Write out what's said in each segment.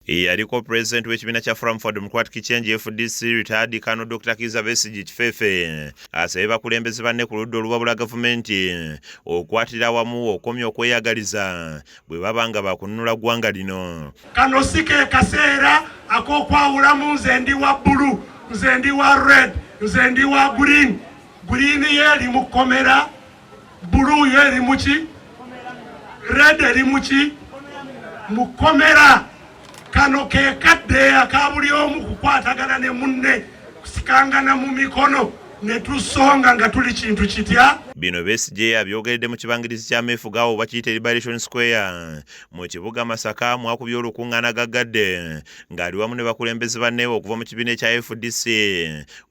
Eyaliko pulezidenti w'ekibiina kya Forum for Democratic Change FDC retired Colonel Dr. Kizza Besigye Kifeefe asabye bakulembeze banne ku ludda oluwabula gavumenti okukwatira awamu okukomya okweyagaliza bwe baba nga bakununula ggwanga lino. Kano si ke kaseera ak'okwawulamu nze ndi wa bbulu, nze ndi wa red, nze ndi wa green. Green ye eri mu kkomera, bbulu yo eri mu ki, red eri mu ki, mu kkomera. Kano ke kadde aka buli omu kukwatagana ne munne, kusikangana mu mikono ne tusonga nga tuli kintu kitya. Bino Besigye abyogeredde mu kibangirizi ky'ameefuga awo bakiyita Liberation Square mu kibuga Masaka mwakubye olukuŋŋaana gaggadde ng'ali wamu ne bakulembeze banne okuva mu kibiina ekya FDC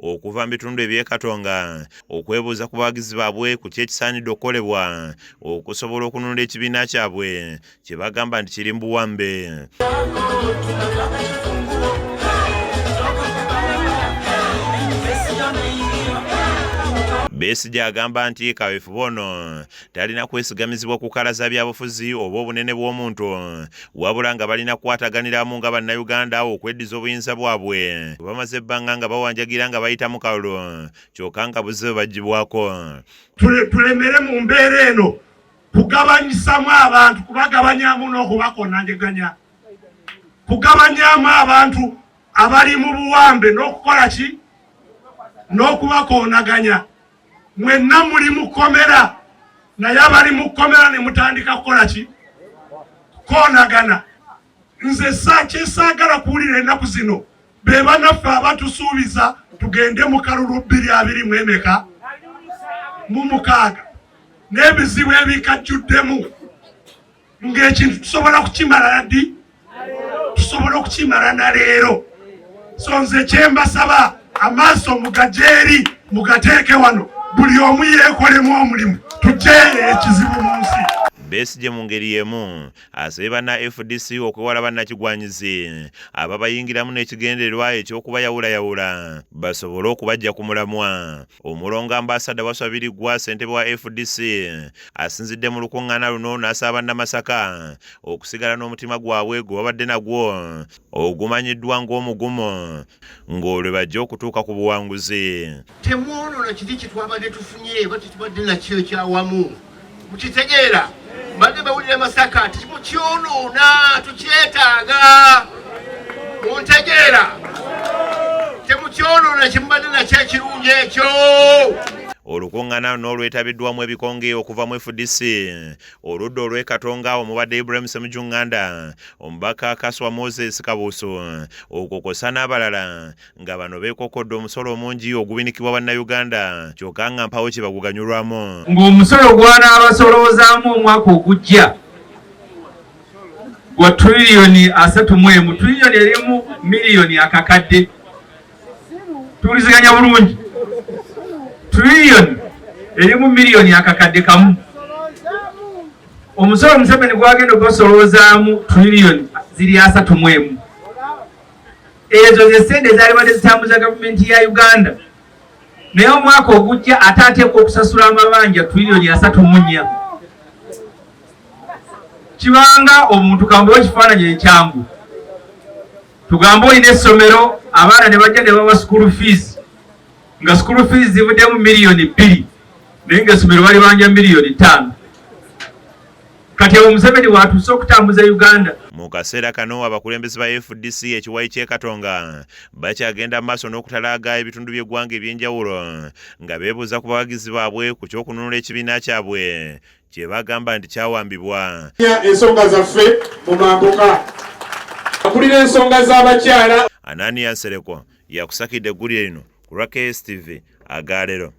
okuva mu bitundu eby'e Katonga okwebuuza ku bawagizi baabwe ku ki ekisaanidde okukolebwa okusobola okununula ekibiina kyabwe kye bagamba nti kiri mu buwambe. Besigye agamba nti kaweefube ono talina kwesigamizibwa ku kkala za byabufuzi oba obunene bw'omuntu wabula nga balina kukwataganiramu nga Bannayuganda okweddiza obuyinza bwabwe bwe bamaze ebbanga nga bawanjagira nga bayita mu kalulu kyokka nga buzze bwe baggyibwako. Tulemere mu mbeera eno kugabanyisamu abantu, kubagabanyamu n'okubakonaganya, kugabanyamu abantu abali mu buwambe n'okukola ki n'okubakoonaganya. Mwenna muli mu kkomera, naye abali mu kkomera ne mutandika kukola ki? Kukoonagana. Nze kyesaagala kuwulira ennaku zino be banaffe abatusuubiza tugende mu kalulu 2026 n'ebizibu ebikajjuddemu ng'ekintu tusobola kukimala ddi? Tusobola okukimala na leero. So nze kyembasaba amaaso mugajeeri mugateeke wano, buli omu yeekolemu omulimu tujje ekizibu mu nsi. Besigye mu ngeri y'emu asabye banna FDC okwewala bannakigwanyizi ababayingiramu n'ekigendererwa eky'okubayawulayawula basobole okubaggya ku mulamwa. Omulongo Ambasada Waswa Biriggwa ssentebe wa FDC asinzidde mu lukuŋŋaana luno n'asaba bannamasaka okusigala n'omutima gwabwe gwe babadde nagwo ogumanyiddwa ng'omugumu ng'olwe bajja okutuuka ku buwanguzi. Temwonoona kiri kye twabadde tufunye oba tetubadde nakyo ekyawamu, mukitegeera? Mbadde bawulira Masaka temukyonoona, tukyetaaga, muntegeera? Temukyonoona kyemubadde nakyo ekirungi ekyo. Olukuŋŋaana luno olwetabiddwamu ebikonge okuva mu FDC oludda olw'e Katonga omubadde Ibrahim Ssemujju Nganda, omubaka Kaswa Moses Kabuusu okwo kw'ossa n'abalala nga bano beekokodde omusolo omungi ogubinikibwa Bannayuganda kyokka nga mpawo kye baguganyulwamu. Ng'omusolo gw'anaabasoloozamu omwaka ogujja gwa tuliriyoni 31, tuliriyoni erimu miliyoni akakadde. Tuwuliziganya bulungi? Tuliriyoni erimu miliyoni akakadde kamu. Omusolo Museveni gwagenda okubasolozaamu tuliriyoni ziri 31. Ezo ze ssente ezaalibadde zitambuza gavumenti ya Uganda, naye omwaka ogujja ate ateekwa okusasula amabanja tuliriyoni 34. Kibanga omuntu kambawo ekifaananyi ekyangu, tugambe olina essomero abaana ne bajja ne bawa school fees, nga school fees zivuddemu miliyoni 2, naye nga essomero balibanja miliyoni 5. Kati awo Museveni watuuse okutambuza Uganda. Mu kaseera kano abakulembeze ba FDC ekiwayi ky'e Katonga bakyagenda mu maaso n'okutalaaga ebitundu by'eggwanga eby'enjawulo nga beebuuza ku bawagizi baabwe ku ky'okununula ekibiina kyabwe kye bagamba nti kyawambibwa. Ensonga zaffe mu mambuka akulira ensonga z'abakyala. Anania Nsereko yakusakidde eggulire lino ku lwa KSTV agaalero.